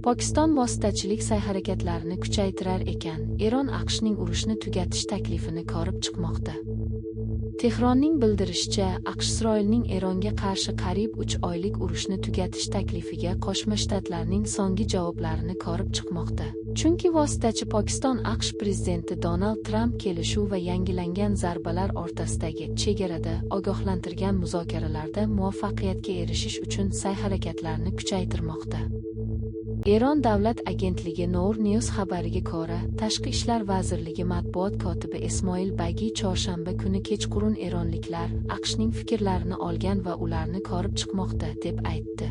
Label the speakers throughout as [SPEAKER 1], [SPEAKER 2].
[SPEAKER 1] Pokiston vositachilik sa'y-harakatlarini kuchaytirar ekan, Eron AQShning urushni tugatish taklifini ko'rib chiqmoqda. Tehronning bildirishicha, AQSh Isroilning Eronga qarshi qariyb 3 oylik urushni tugatish taklifiga Qo'shma Shtatlarning so'nggi javoblarini ko'rib chiqmoqda. Chunki vositachi Pokiston AQSh prezidenti Donald Tramp kelishuv va yangilangan zarbalar o'rtasidagi chegarada ogohlantirgan muzokaralarda muvaffaqiyatga erishish uchun sa'y-harakatlarni kuchaytirmoqda. Eron davlat agentligi Nour News xabariga ko'ra, Tashqi ishlar vazirligi matbuot kotibi Ismoil Bagiy chorshanba kuni kechqurun eronliklar AQShning fikrlarini olgan va ularni ko'rib chiqmoqda, deb aytdi.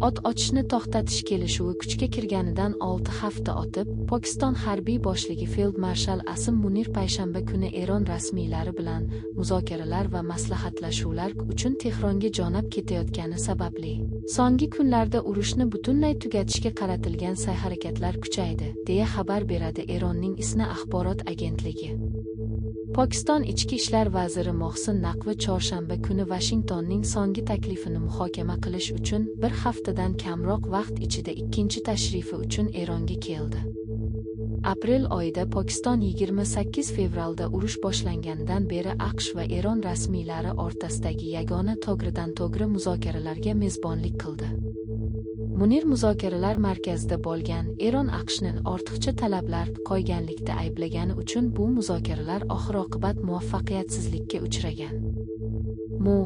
[SPEAKER 1] O't ochishni to'xtatish kelishuvi kuchga kirganidan 6 hafta o'tib, Pokiston harbiy boshligi feldmarshal Asim Munir payshanba kuni Eron rasmiylari bilan muzokaralar va maslahatlashuvlar uchun Tehronga jo'nab ketayotgani sababli so'nggi kunlarda urushni butunlay tugatishga qaratilgan sa'y-harakatlar kuchaydi, deya xabar beradi Eronning ISNA axborot agentligi. Pokiston Ichki ishlar vaziri Mohsin Naqvi chorshanba kuni Vashingtonning so'nggi taklifini muhokama qilish uchun bir haftadan kamroq vaqt ichida ikkinchi tashrifi uchun Eronga keldi. Aprel oyida Pokiston 28 fevralda urush boshlanganidan beri AQSh va Eron rasmiylari o'rtasidagi yagona to'g'ridan-to'g'ri muzokaralarga mezbonlik qildi. Munir muzokaralar markazida bo'lgan Eron AQShni ortiqcha talablar qo'yganlikda ayblagani uchun bu muzokaralar oxir-oqibat muvaffaqiyatsizlikka uchragan. Mu